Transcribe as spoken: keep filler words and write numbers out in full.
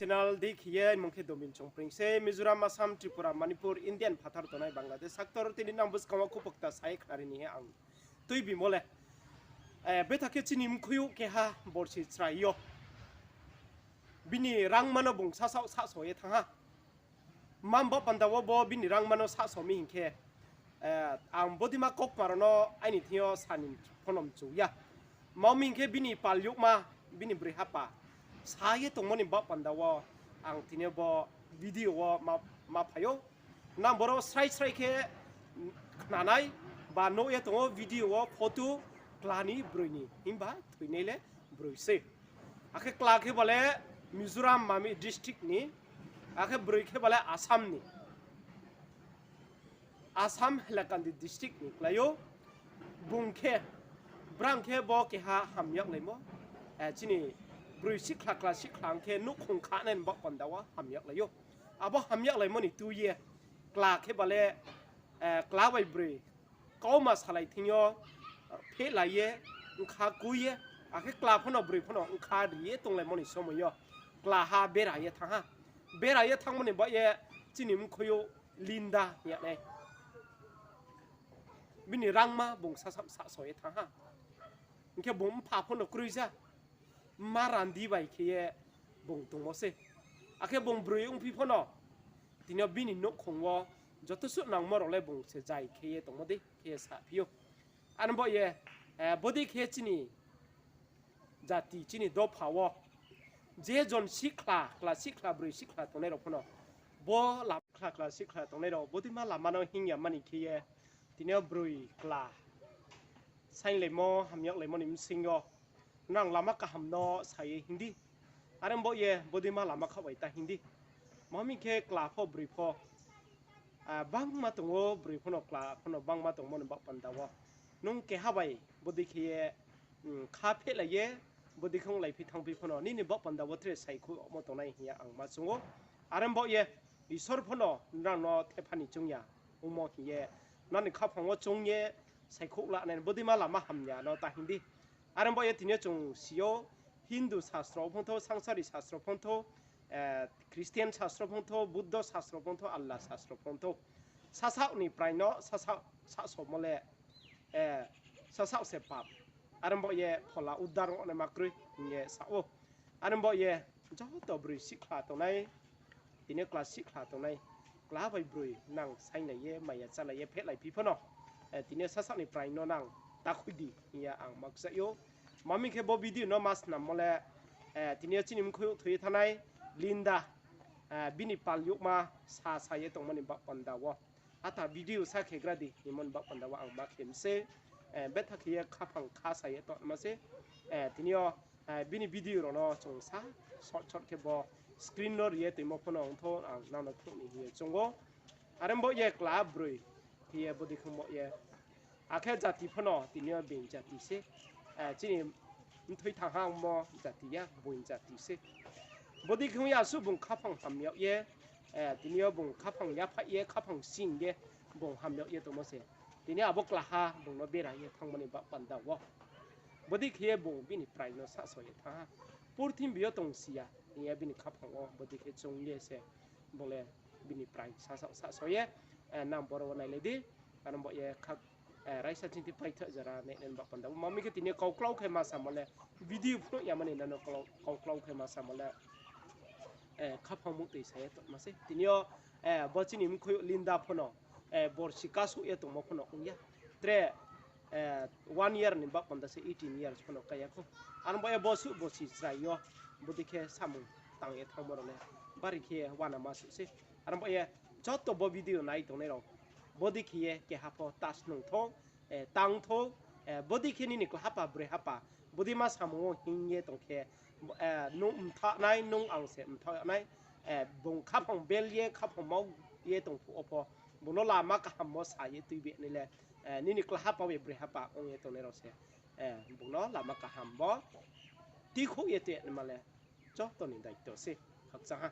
Channel dei khe ye mung khe Domin Chongpring se, Mizoram, Assam, Tripura, Manipur, Indian phathar tongnai Bangladesh sector tini nang buskang wo khupokta sa ye khnari ni he ang tuibimo le. Betha khe chini mkhui yo keha borsi chrai yo bini rangma no bung sasaoh sahso ye thanng ha. Mamba panda wo bo bini rangma no sahso mi hing khe, ang bodeima kaukma rao no aini thing yo sa ni pho no mchu ya. Mao mi hing khe bini pal youhma, bini broi hapa sa ye tongmo ni baoh panda wo ang tini yo bo video wo ma phai ou. Nang boro srai srai khe khnanai ba nuh ye tong ou video wo photo, kla ni broi ni, himba thoinai le broi se. Akhe kla khe ba le Mizoram mami district ni, akhe broi khe ba le Assam ni, Assam Hailakandi district ni klái ou. Bung khe, brang khe bo keha hamyaglaimo, chini broi sikhla kla sikhla ong khe nouhkhong khanai ni baoh panda wo hamyaglai ou. Abo hamyaglaimo ni tui ye kla khe ba le, kla bai broi kauma salai thing yo phehlai ye, bkha kui ye, akhe kla pho no broi pho no bkha ri ye tonglaimo ni somoi yo klaha bera ye thanng ha. Bera ye thanngmo ni baoh ye chini mkhui yo Linda hing yag nai, bini rangma bung sasaoh sahso ye thanng ha. Hing khe bung mpha pho no kroi ja, mma randi bai khe ye bung tongmo se. Akhe bung broi ongphi pho no tini yo bini nouhkhong wo joto suh nangmo rao le bung se zai khe ye tongmo dei khe ye saphi ou. Are baoh ye, bodei khe chini jati, chini dopha wo je jon sikhla kla sikhla broi sikhla tongnai rao pho no, bo la sikhla kla sikhla tongnai rao bodeima lama no hing ya mani khe ye, tini yo broi kla sainglaimo hamyaglaimo ni bsing yo nang lama kaham no sa ye hing di. Are baoh ye bodeima lama khaoh bai ta hing di. Mami khe kla pho broi pho bangma tong ou, broi pho no kla pho no bangma tongmo ni baoh panda wo nung keha bai bodei khe ye kha phehlai ye, bodei khe onglaiphi thanngphi pho no nini baoh panda wo tre saikhouhmo tongnai hing ye ang ma chung ou. Are baoh ye Isor pho no nrang no thepha ni choung ya ongmo hing ye, nani khaphang wo choung ye saikhouh lanai bodeima lama hamya no ta hing di. Are baoh ye tini yo chung si ou, Hindu sastro pho thou, sangsari sastro pho thou, Christian sastro pho thou, Buddho sastro pho thou, Allah sastro pho thou, sasaoh ni praing no sasaoh sahsomo le sasaoh se pap. Are baoh ye phola udar ongnaima kroi hing ye sa ou. Are baoh ye joto broi sikhla tongnai, tini yo kla sikhla tongnai, kla bai broi nang sainglai ye, maya chálai ye phehlaiphi pho no, tini yo sasaoh ni praing no nang ta khui di hing ye ang ma kchaih ou. Mami khe bo video no ma snammo le, tini yo chini mkhui yo thoi ye thanngnai Linda, bini pal youhma sa sa ye tongmo ni baoh panda wo, ata video sa khe gra di hingmo ni baoh panda wo ang ma khe mi se. Betha khe ye khaphang kha sa ye tongma se. Tini yo bini video rao no chung sa short short khe bo screen no ri ye toimo pho no ong thou, ang nang no phnuh ni hing ye choung ou. Are baoh ye kla broi khe ye bodei khe ong baoh ye, akhe jati pho no tini yo being jati se, chini mthoi thanng ha ongmo jati ya, being jati se. Bodei khe ong ya suh bung khaphang ham yag ye, tini yo bung khaphang yaphaih ye, khaphang sing ye, bung ham yag ye tongmo se. Tini abo klaha bung no bera ye thanngmo ni baoh panda wo, bodei khe ye bung bini praing no sahso ye thanng ha. Purthimbi yo tongsi ya hing ye bini khaphang wo bodei khe choung ye se bung le bini praing sahso ye, nang boro wo nailai di. Are baoh ye raisa chingthi paithaoh jora nai nai baoh panda wo. Mami khe tini yo kauklau khe ma samo le, video phnuh ya mani nano kauklau khe ma samo le, khaphang muhtoi sa ye tongma se. Tini yo bo chini mkhui Linda pho no borsi kasouh ye tongmo pho no ong ya. Tre one year ni baoh panda se, eighteen years pho no kai ya khou. Are baoh ye bo suh borsi chrai yo bodei khe samung tang ye thanngmo rao le bari khe uanama suh se. Are baoh ye joto bo video nai tongnai rao, bodei khe ye keha pho ta snung thou, tang thou, bodei khe nini kla hapa broi hapa bodeima samung wo hing ye tong khe, nung mthaoh nai, nung ang se mthaoh yag nai, bung khaphang bel ye khaphang mau ye tong phuh wo pho, bung no lama kaham wo sa ye tuibi nai le, nini kla hapa bai broi hapa ong ye tongnai rao se bung no lama kaham wo tuikhouh ye tuinaima le joto ni daito se. Khakchang ha.